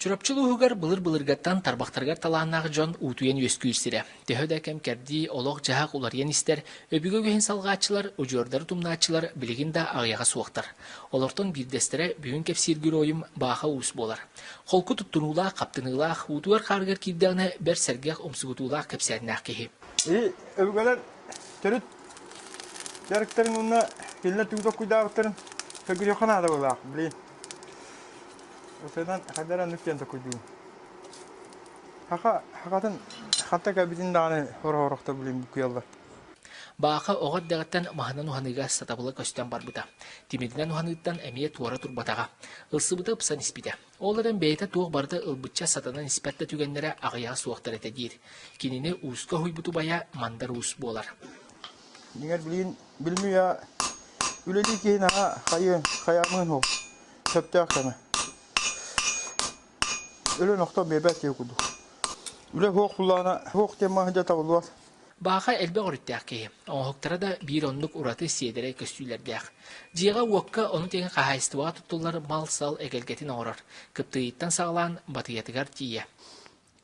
Чурапчы улууһугар былыр-былыргаттан тарбахтарыгар талааннаах дьон уутуйан үөскүүр сирэ. Төһө да кэм-кэрдии, олох-дьаһах уларыйан истэр, өбүгэ үгэһин салҕааччылар, удьуордары тумнааччылар билигин да аҕыйаҕа суохтар. Олортон биирдэстэрэ бүгүн кэпсиир геройум Бааха Уус буолар. Холку туттунуулаах, хаптыныылаах, уутугар-хаарыгар киирдэҕинэ бэрт сэргэх, умсугутуулаах кэпсээннээх киһи. И өбүгэлэр төрүт дьарыктарын уонна кинилэр тугу толкуйдаабыттарын сөргүтүөххэ наада быһыылаах, блин. Осынан хайдара оннук диэн толкуйдуубун. Хаха хахатын хатта кэлбитин даҕаны хороһорохтор блин буккуйаллар. Бааха оҕо эрдэҕиттэн маһынан уһаныыга сатабыла көстөн барбыта. Тимиринэн уһаныыттан эмиэ туора турбатаҕа. Ылсыбыта ыпсан испитэ. Ол эрэн бэйэтэ туох барыта ылбычча сатанан испэт да түгэннэрэ аҕыйаҕа суохтар этэ диир. Кинини ууска уһуйбут убайа Мандар Уус буолар. Дьиҥэр билигин билимҥи үлэлии киһи наһаа хайыан хайаамыан ол сөптөөх кэмэ. Өлөн охтон биэрбэт киһи курдук. Үлэ суох буллаҕына суох диэн маһы дьэ табыллыбат. Бааха элбэх өрүттээх киһи. Оҥоһуктара да биир оннук ураты сиэдэрэй көстүүлэрдээх. Дьиэҕэ-уокка ону тэҥэ хаһаайыстыбаҕа туттуллар мал-сал эгэлгэтин оҥорор. Кыптыыйыттан саҕалаан батыйатыгар тиийэ.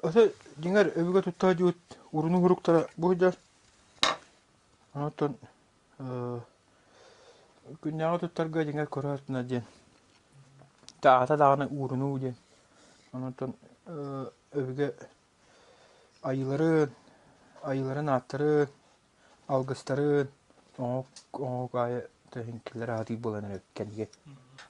Ose дьиҥэр өбүгэ тутта сылдьыбыт уруну уһуруктара бу сылдьар. Онтон күннээҕи туттарга дьиҥэр көрө диэн таата даҕаны уурунуу диэн. Онтон өбүгэ айыыларын, айыыларын ааттарын, алгыстарын оҥоһук оҥоһук аайы тэһиҥкилэр аатыы буолан эрэр кэнники.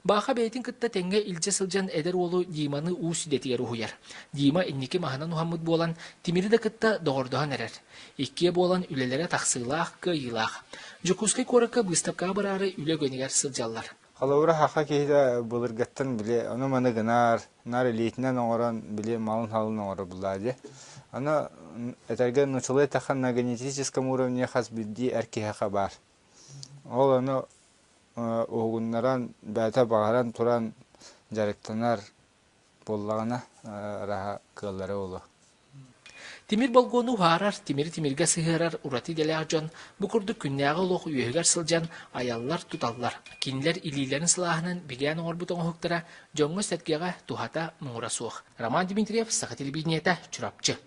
Бааха бэйэтин кытта тэҥҥэ илдьэ сылдьан эдэр уолу Диманы уус идэтигэр уһуйар. Дима инники маһынан уһаммыт буолан, Тимири да кытта доҕордоһон эрэр. Иккиэ буолан үлэлэрэ тахсыылаах, кыайыылаах. Дьокуускай куоракка быыстапкаҕа бараары үлэ үгэнигэр сылдьаллар. Холобура, саха киһитэ былыргыттан били ону-маны гынар, наар илиитинэн оҥорон били малын-салын оҥорор буллаа дии. Аны этэргэ нууччалыы эттэххэ на генетическом уровне хас биирдии эр киһиэхэ баар. Ол ону уһугуннаран, бэйэтэ баҕаран туран дьарыктанар буоллаҕына, араһа кыаллара буолуо. Тимир болгуону уһаарар, тимири тимиргэ сыһыарар ураты идэлээх дьон бу курдук күннээҕи олох үөһүгэр сылдьан айаллар-туталлар. Кинилэр илиилэрин сылааһынан бигээн оҥорбут оҥоһуктара дьоҥҥо-сэргэҕэ туһата муҥура суох. Роман Дмитриев, Саха телевидениетэ, Чурапчы.